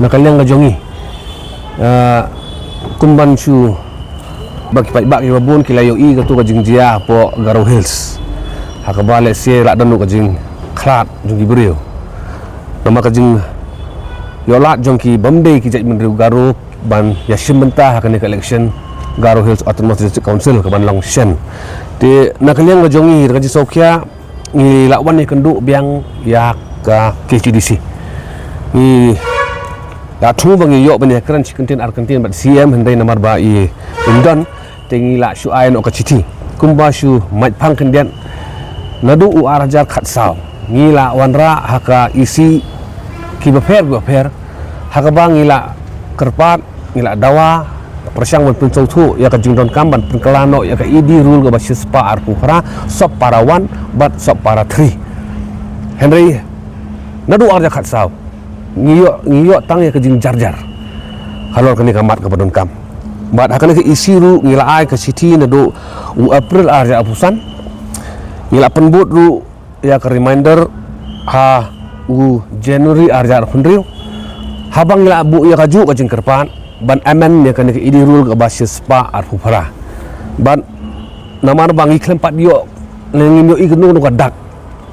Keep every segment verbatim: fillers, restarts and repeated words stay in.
Na ka liang ka jong ngi, ah, kum ban shu ba ki paidbah kiba bun ki la ïohi kato ka jingjia hapoh Garo Hills. Ha kaba lehse la don ruh ka jingkhlad jong ki briew. Namar ka jingïohlad jong ki bym dei ki jaitbynriew Garo ban ïashim bynta ha kane ka election Garo Hills Autonomous District Council kaban long shen. Te na ka liang ka jong ngi, ka jingsngewkhia, ngi la wan ïakynduh biang ïa ka K H A D C. Ngi la thmu ba ngi ïoh ban ïakren shi kyntien ar kyntien bad C M, hynrei namar ba i im don, te ngi la shu ai noh ka shithi. Kumba shu mait phang khyndiat, naduh u ar hajar khatsaw ngi la wanrah ha ka E C kiba pher kiba pher, ha kaba ngi la kyrpad, ngi la dawa, pyrshang ban pynsngewthuh ïa ka jingdonkam ban pynkylla noh ïa ka E D rule kaba shispah arphew phra, sub para one bad sub para three. Hynrei naduh ar hajar khatsaw ngi ïoh, ngi ïoh tang ïa ka jingjarjar halor kane ka mat kaba donkam. Bad ha kane ka E C ruh ngi la ai ka shithi naduh u April ar hajar arphew san. Ngi la pynbud ruh ïa ka reminder ha u January ar hajar arphew hynriew, haba ngi la buh ïa kajuh ka jingkyrpad ban amend ïa kane ka E D rule kaba shispah arphew phra. Bad namar ba ngi khlem pat ïoh, ne ngim ïohi kano kano ka dak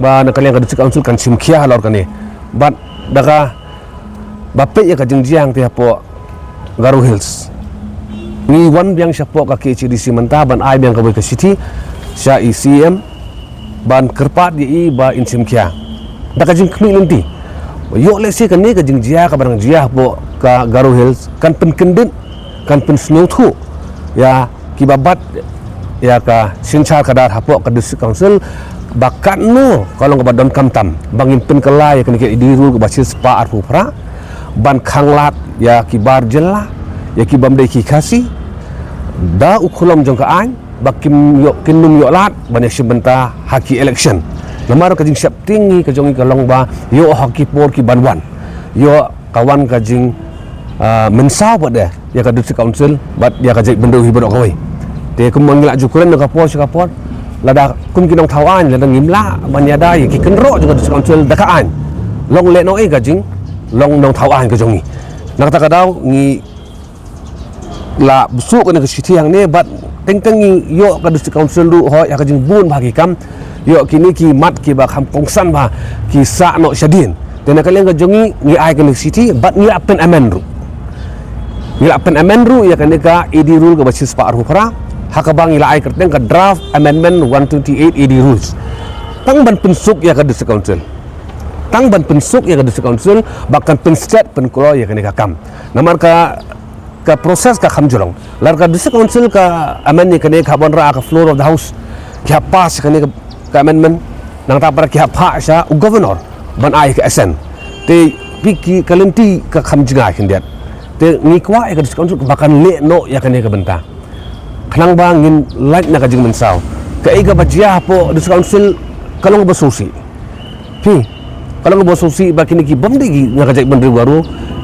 ba na ka liang ka District Council kan shim khia halor kane. Bad da kaba peit ïa ka jingjia hangtei hapoh Garo Hills, ngi wan biang shapoh ka K H A D C mynta ban ai biang kawei ka shithi sha i C M ban kyrpad ïa i ba in shim khia da ka jingkhmih lynti. Ïoh lehse kane ka jingjia kaba dang jia hapoh ka Garo Hills kan pynkyndit, kan pynsngewthuh ïa kiba bat ïa ka synshar khadar hapoh ka District Council ba katno ka long kaba donkam tam ba ngin pynkylla ïa kane ka E D rule kaba shispah arphew phra ban khanglad ïa ki bar jylla, ïa ki bym dei ki Khasi da u khulom jong ka aiñ, ba kim ïoh, kin nym ïoh lad ban ïashim bynta ha ki election. Namar ka jingsheptieng ngi, ka jong ngi ka long ba ïoh ha ki por ki ban wan, ïoh ka wan ka jing, ah, mynsaw pat de ïa ka District Council bad ïa ka jaitbynriew hi baroh kawei. Te kum ngi la ju kren na ka por sha ka por, lada kum ki nongthaw aiñ, lada ngim lah ban ïada ïa ki kynroh jong ka District Council da ka aiñ, long lehnohei ka jinglong nongthaw aiñ ka jong ngi. Na kata ka daw ngi la buh shuh kane ka shithi hangne bad teng teng ngi ïoh ka District Council ruh hoi ha ka jingbun bha ki kam, ïoh kine ki mat kiba kham kongsan bha ki sah noh shadien. Te na ka liang ka jong ngi, ngi ai kane ka shithi bad ngi la pyn amend ruh. Ngi la pyn amend ruh ïa kane ka E D rule kaba shispah arphew phra, ha kaba ngi la ai kyrteng ka draft amendment one twenty-eight E D rules. Tang ban pynsuk ïa ka District Council. Tang ban pynsuk ïa ka District Council ba kan pynstet pynkloi ïa kane ka kam. Namar ka ka process ka kham jrong. Lada ka District Council ka amend ïa kane, ka wanrah ha ka floor of the house, ki hap pass ïa kane ka, ka amendment, nangta pat ki hap phah sha u Governor ban ai ka assent. Te phi, ki, ka lynti ka kham jngai khyndiat. Te ngi kwah ïa ka District Council ba kan leh noh ïa kane ka bynta. Khnang ba ngin lait na ka jingmynsaw. Kaei kaba jia hapoh District Council ka long kaba sngewsih. Phi, ka long kaba sngewsih ba kine ki bym dei ki na ka jaitbynriew Garo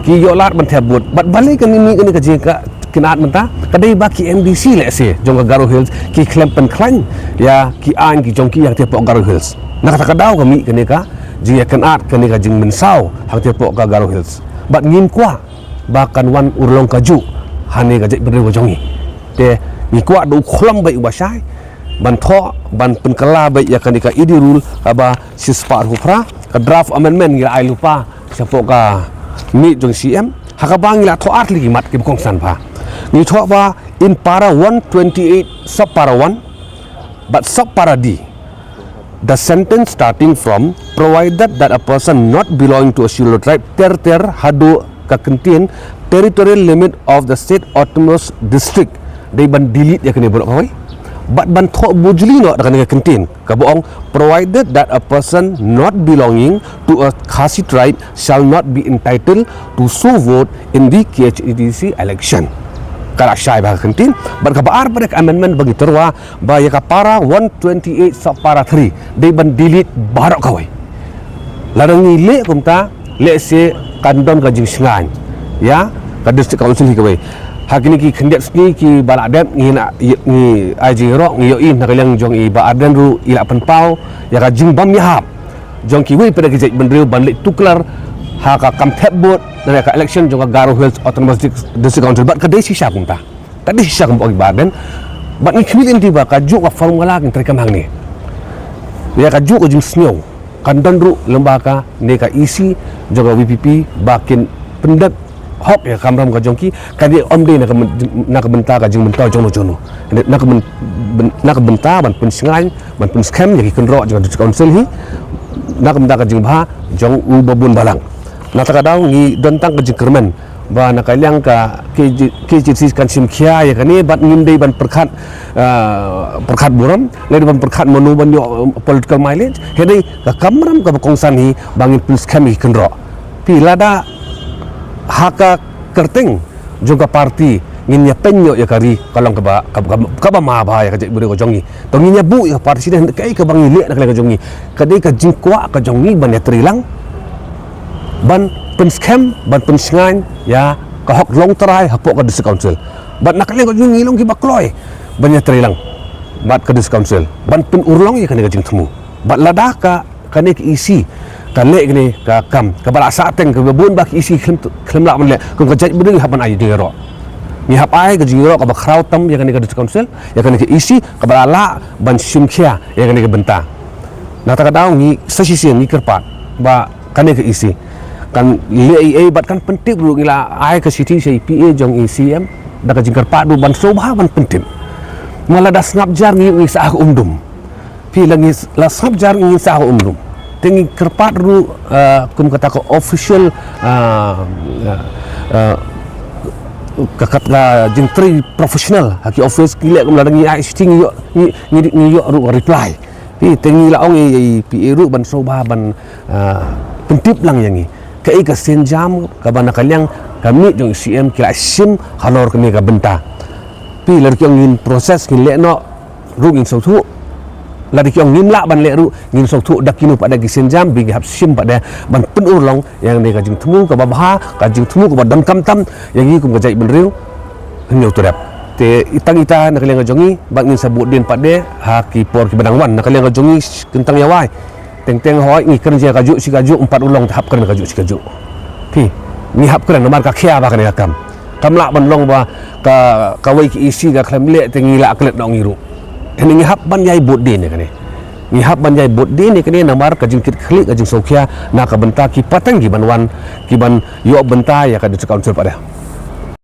ki ïoh lad ban thep vote. Bad balei kane, kane ka jingkynad mynta? Ka dei ba ki M D C lehse jong ka Garo Hills ki khlem pynkhlaiñ ïa ki aiñ ki jong ki hangtei hapoh Garo Hills. Na kata ka daw ka mih kane ka jingïakynad, kane ka jingmynsaw hangtei hapoh ka Garo Hills. Bad ngim kwah ba kan wan urlong kajuh hane ka jaitbynriew ka jong ngi. Te ngi kwah da u khlam beit uba shai ban thoh, ban pynkylla beit ïa kane ka E D rule kaba shispah arphew phra, ka draft amendment ngi la ai lypa shapoh ka miej jong C M. Ha kaba ngi la thoh ar tylli ki mat kiba kongsan bha. Ngi thoh ba in para one twenty-eight sub para one bad sub para D, the sentence starting from, provided that a person not belonging to a scheduled tribe, ter ter haduh ka kyntien territorial limit of the state autonomous district, dei ban delete ïa kane baroh kawei bad ban thoh bujli noh da kane ka kyntien kaba ong, provided that a person not belonging to a Khasi tribe shall not be entitled to sow vote in the K H A D C election. Ka la shai bha ka kyntien. Bad kaba ar pat ka amendment ba ngi tyrwa ba ïa ka para one twenty-eight sub para three dei ban delete baroh kawei. Lada ngi leh kumta, lehse kan don ka jingshngaiñ ïa ka District Council hi kawei. Ha kine ki khyndiat sngi kiba la dep ngi na, ngi ai jingïaroh, ngi ïohi na ka liang jong i Bah Ardent ruh i la pynpaw ïa ka jingbym ïahap jong kiwei pat ki jaitbynriew ban leit tuklar ha ka kam thep vote na ka election jong ka Garo Hills Autonomous Dis- District Council, bad ka dei shisha kumta. Ka dei shisha kumta ki ba den. Bad ngi khmih lynti ba ka juh ka formula kin trei kam hangne. Ïa ka juh ka jingsngew kan don ruh lem bad kane ka E C jong ka V P P ba kin pyndep hok ïa ka kamram ka jong ki, ka dei ym dei na ka men- na ka bynta ka jingmyntoi jong no jong no. Na ka byn- byn- na ka bynta ban pynshngaiñ, ban pynskhem ïa ki kynroh jong ka District Council hi, na ka bynta ka jingbha jong u babun balang. Na kata ka daw ngi don tang ka jingkyrmen ba na ka liang ka K J- K J C kan shim khia ïa kane, bad ngim dei ban pyrkhat, ah, pyrkhat burom, lane ban pyrkhat mano ban ïoh, um, political mileage. Hynrei ka kamram kaba kongsan hi ba ngin pynskhem ïa ki kynroh. Phi, lada ha ka kyrteng jong ka party ngin ïa pynïoh ïa ka ri ka long kaba, kaba, kaba, kaba ma bha ïa ka jaitbynriew ka jong ngi. To ngin ïa buh ïa ka party shisha, kaei kaba ngi leh na ka liang ka jong ngi, ka dei ka jingkwah ka jong ngi ban ïatreilang, ban pynskhem, ban pynshngaiñ ïa ka hok longtrai hapoh ka District Council. Bad na ka liang ka jong ngi long kiba kloi ban ïatreilang bad ka District Council ban pynurlong ïa kane ka jingthmu. Bad lada ka kane ka E C ka leh kane ka kam kaba la sah teng, kaba bun ba ka E C khlem, khlem lah ban leh, kum ka jaitbynriew ngi hap ban ai jingïaroh. Ngi hap ai ka jingïaroh kaba khraw tam ïa kane ka District Council, ïa kane ka E C kaba la lah ban shim khia ïa kane ka bynta. Na kata ka daw ngi sa shisien ngi kyrpad ba kane ka E C kan leh ei ei bad kan pyntip ruh. Ngi la ai ka shithi sha i P A jong i C M da ka jingkyrpad ruh ban sngewbha ban pyntip. Namar lada sngap jar ngi, ngi sah ha ka umdum. Phi, la ngi s- la sngap jar ngi sah ha ka umdum. Te ngi kyrpad ruh, ah, kum kata ka official, ah, ah, ah, ka kat ka jingtrei professional ha ki office ki leh, kum lada ngi ai shithi ngi ïoh, ngi, ngi, ngi ïoh ruh ka reply. Phi, te ngi la ong ïa i P A ruh ban sngewbha ban, ah, pyntip lang ïa ngi kaei ka sienjam kaba na ka liang ka miet jong i C M ki la shim halor kane ka bynta. Phi, lada ki ong ngin process, ngin leh noh ruh ngin sngewthuh. Lada ki ong ngim lah ban leh ruh ngin sngewthuh da kino pat de ki sienjam ba ngi hap shim pat de ban pynurlong ïa kane ka jingthmu kaba bha, ka jingthmu kaba donkam tam ïa ngi kum ka jaitbynriew Hynñiewtrep. Te i tang ita na ka liang ka jong ngi, bad ngin sa bud dien pat de ha ki por kiba dang wan. Na ka liang ka jong ngi, kyntang ïa wai, teng teng hoi ngi kren shi kajuh shi kajuh, ym pat urlong te hap kren kajuh shi kajuh. Phi, ngi hap kren namar ka khia ba kane ka kam. Kam lah ban long ba ka, kawei ka E C ka khlem leh te ngi la klet noh ngi ruh. Hynrei ngi hap ban ïai bud dien ïa kane. Ngi hap ban ïai bud dien ïa kane namar ka jingkitkhlieh, ka jingsngewkhia na ka bynta ki pateng kiban wan, kiban ïoh bynta ïa ka District Council pat de.